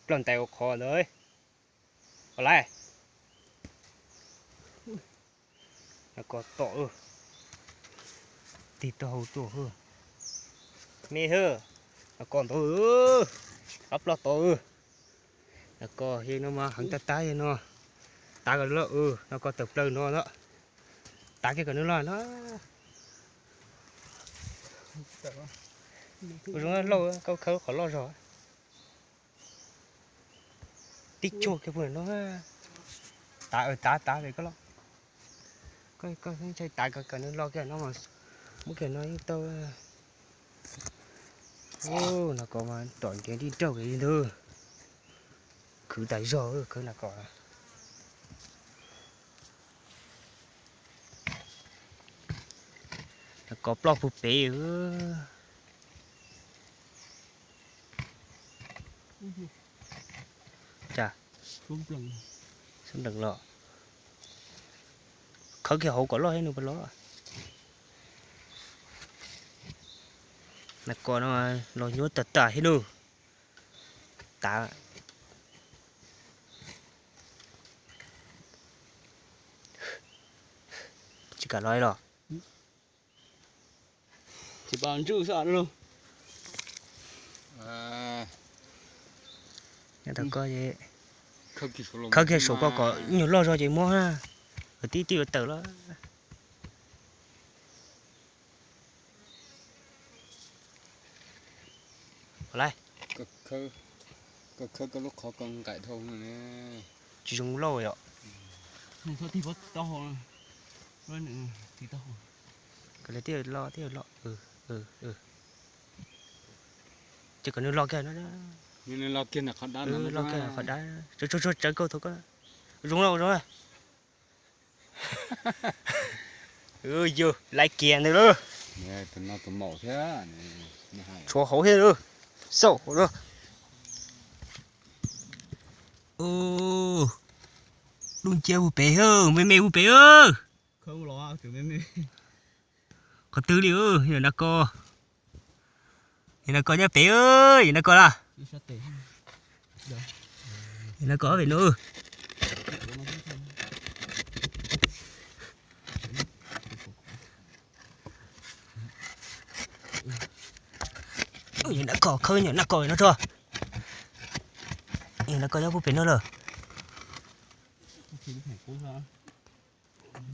Plaws ntais ua qhov ntawd. Ua lais. Nas kos tom, tig taub hau tuaj. Me hwb, nas kos ntawd, qab ploj tod. Nas kos yog no mas heev tag tag yog no. Tav kom loj, nas kos tawm plaws no na. Tav kiag kom nws loj no. Ua zoo lauj, koj khawb qhov loj zog. Tib cuag kiag puag no. Tav, tav, tav, koj los. Koj, koj ntshai tav kom nws loj kiag no mas. Muab kiag no yeej tau. Nas kos mas tom nkev dib nraug li ntag. Khwv tas zog khawb nas kos. Nas kos ploj puag pem. Cas? Xub nplees los. Khawb kiag hauv kom loj thiab nws puas los. Nas kos no los nyuaj tag tag thiab nws. Tav. Tsis kam los los. Tsis paub ntswj xwb lauj. Nyob tom koj, khawb kiag saum koj kom nyuag loj zog ces muab na. Tib tib ua tawm los. Ua lais. Koj khawb koj lub qhov koj nqaim dhau. Tsis zoo lauj yom. Kom nws tib loj tib loj. Ces kom nws loj kiag no. Loj kiag qhov dab. Tsawv tsawv tsawv koj thaum koj. Zoo lauj, zoo lauj. Yus laiv kiag ntawd lauj. Tshuav hauv thiab lauj. Xauj hauv lauj. Dub nciab puag pem, me me puag pem. Qhov twg li, yog nas kos. Yog nas kos nyob pem, yog nas kos laj. Yog nas kos pem no. Yog nas kos, khawb yog nas kos no tso. Yog nas kos nyob puag pem no lawm.